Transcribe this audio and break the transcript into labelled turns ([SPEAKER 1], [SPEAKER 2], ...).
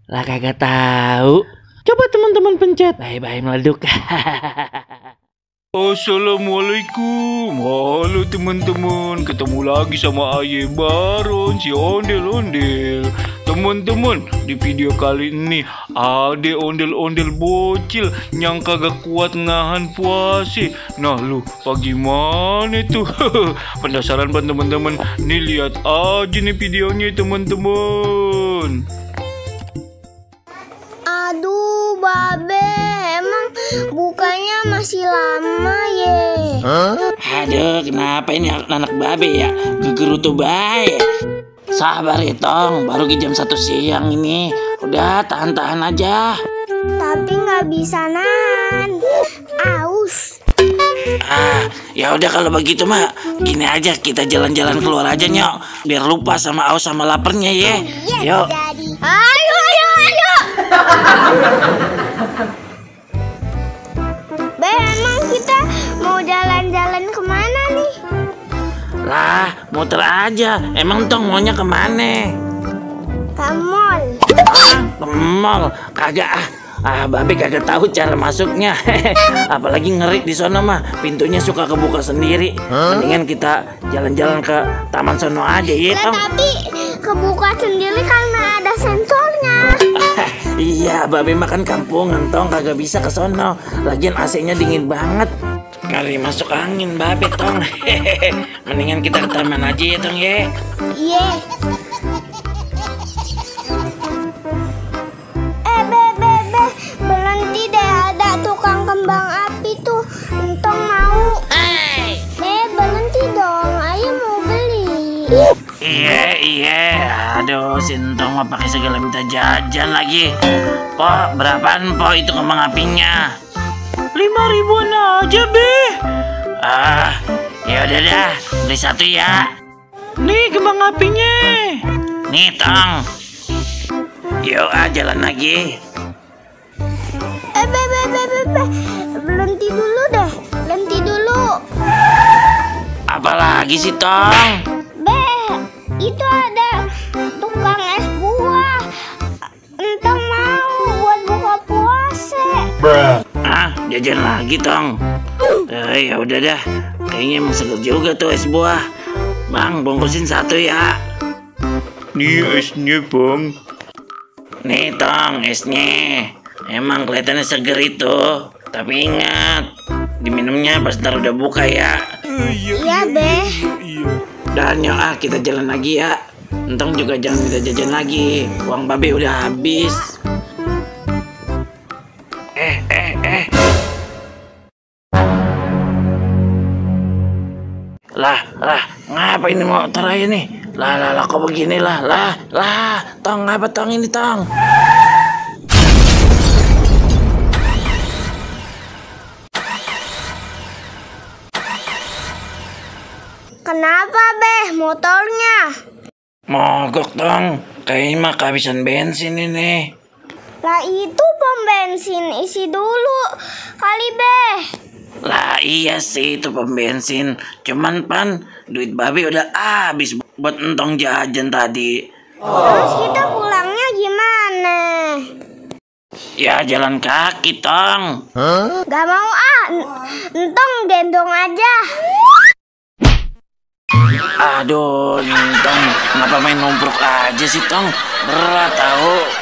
[SPEAKER 1] Lah kagak tahu. Coba teman-teman pencet. Bye-bye meleduk.
[SPEAKER 2] Assalamualaikum. Halo teman-teman, ketemu lagi sama Aye Baron si ondel-ondel. Teman-teman, di video kali ini ada ondel-ondel bocil yang kagak kuat nahan puasa. Nah lu bagaimana tuh? Penasaran pan teman-teman? Nih lihat aja nih videonya teman-teman.
[SPEAKER 3] Aduh, Babe, emang bukanya masih lama ye.
[SPEAKER 1] Aduh, kenapa ini anak babe ya? Gegerutu bae. Sabar ya Tong, baru jam 1 siang ini. Udah tahan-tahan aja.
[SPEAKER 3] Tapi nggak bisa nahan. Aus.
[SPEAKER 1] Ya udah kalau begitu mah gini aja, kita jalan-jalan keluar aja Nyok, biar lupa sama aus sama laparnya ya. Yuk.
[SPEAKER 3] Ayo. Be, emang kita mau jalan-jalan kemana nih?
[SPEAKER 1] Lah, muter aja. Emang Tong maunya kemana?
[SPEAKER 3] Ke mall.
[SPEAKER 1] Ke mall? Kagak Babe kagak tahu cara masuknya. Apalagi ngeri di sono mah, pintunya suka kebuka sendiri. Mendingan kita jalan-jalan ke taman sono aja ya Tong.
[SPEAKER 3] Tapi kebuka sendiri karena ada sensornya.
[SPEAKER 1] Iya, Babe makan kampungan Tong, kagak bisa ke sono. Lagian AC-nya dingin banget. Kali masuk angin Babe Tong. Mendingan kita ke taman aja ya Tong ya.
[SPEAKER 3] Iya. Berhenti deh, ada tukang kembang api tuh. Entong mau. Berhenti dong, ayo mau beli.
[SPEAKER 1] Iya. Aduh, si Entong mah pakai segala minta jajan lagi. Po, berapaan po itu kembang apinya? 5.000-an aja, Be. Ya udah dah, beli 1 ya. Nih kembang apinya. Nih, Tong. Yuk, jalan lagi.
[SPEAKER 3] Berhenti dulu deh, berhenti dulu.
[SPEAKER 1] Apalagi sih, Tong?
[SPEAKER 3] Itu ada tukang es buah. Entong mau buat buka puasa.
[SPEAKER 1] Jajan lagi, Tong. Ya udah dah. Kayaknya emang seger juga tuh es buah. Bang, bungkusin 1 ya.
[SPEAKER 2] Nih esnya bang.
[SPEAKER 1] Nih, Tong, esnya. Emang kelihatannya seger itu. Tapi ingat, diminumnya pas ntar udah buka ya.
[SPEAKER 3] Iya, Be.
[SPEAKER 1] Dan yuk kita jalan lagi ya. Entong juga jangan minta jajan lagi. Uang Babe udah habis. Lah, ngapa ini motor aja nih? Lah, kok begini lah? Tong, ngapa Tong ini Tong?
[SPEAKER 3] Kenapa, Be, motornya?
[SPEAKER 1] Mogok Tong, kayaknya mah kehabisan bensin ini.
[SPEAKER 3] Lah itu pom bensin, isi dulu kali, Be.
[SPEAKER 1] Lah iya sih itu pom bensin. Cuman pan duit Babe udah habis buat Entong jajan tadi.
[SPEAKER 3] Terus kita pulangnya gimana?
[SPEAKER 1] Ya jalan kaki Tong.
[SPEAKER 3] Gak mau Entong gendong aja.
[SPEAKER 1] Aduh Tong, kenapa main nomprok aja sih Tong? Berat tahu.